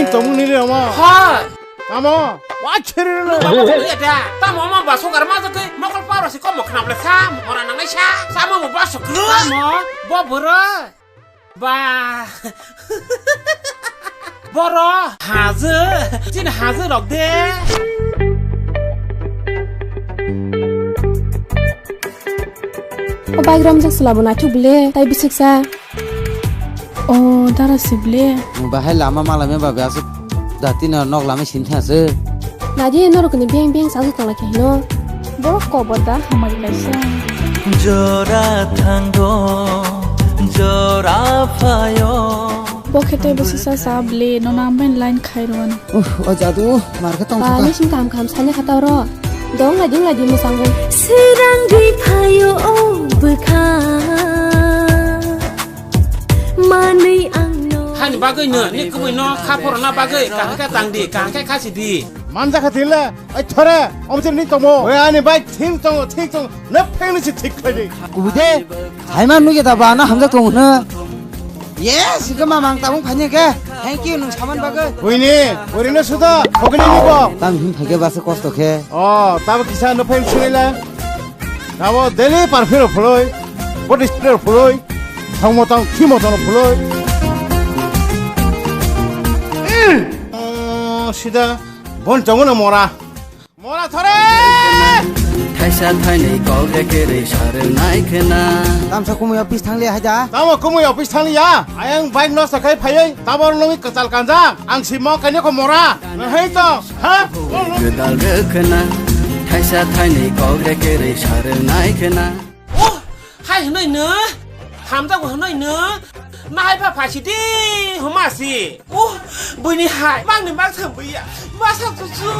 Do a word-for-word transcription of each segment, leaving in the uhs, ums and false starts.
Tongmung nini omo. Hoi. Tamo? Wa chiri no. Baba ko ya da. Tamo ma ba so gar ma jake. Mokol paro si ko mo khnap le sa. Mora nang nai sa. Samo mo ba so kru. Tamo? Bo boro. Ba. Boro. Haje. Chin haje rok de. O bike ramjak sela bo naithok bile. Tai bisik sa. O dara sible. Bahai lama malai me babe aswk dati no nok lama sini thang se. Naji norok ni beng beng sa tong lai khe hino. Borok kobor da hamari kaisa. Jora thango, jora phayo. Bo khe tei bwswsa sa ble, nono ambai line khai rwani. Uff, o jadu, mar khe tong thaka. Ba, ni sing kam kam sani khata oro. Dong lai ding lai di mwsango. Sirang ri phayo o bwkha. Manwi ang no. Hani bagwi no, ni kubui no, kha phorona bagwi, kaham khe tang di, kaham khe khasi di. Manjakha tila, ai thore, omchir ni tongmo. Oi ani bai thing tong, thing tong, na pheng ni si thik khai di. Kubui de, hai man nugi da ba na hamjak tong na. Yes, ke mamang tabung phani ke. Thank you nung saman bagwi. Buini, buini suda, hogni ni bo. Tam hin phage basa kosto khe. Oh, tabo kisa no pheng sui la. Tabo daily perfume rok phuloi, body spray rok phuloi, thong motong, khi motong rok phuloi. Oh, sida, bon chongo na mora. Mora thore! Thaisa thainwi kok de kerwi sarwnai khena. Tamsa kumui office thangli hai da? Tamo kumui office thangli ya? Ayang bike nosto khai phaiwi, tabor nungwi kwchal kanjak. Ang si mo kainwi kho mora. Nahai to, ha? Gwdal rwkhwna, thaisa thainwi kok de kerwi sarwnai khena. Oh, hai hwnwi no? Hamjak hwnwi no? Nahai pha phasi di, homa si. Oh, buini hai, mangni mang thang buya. Masa chuchu.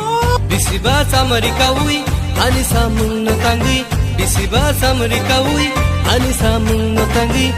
Bisiba chamari kawi, ani samung no tangwi. Bisiba chamari kawi, ani samung no tangwi.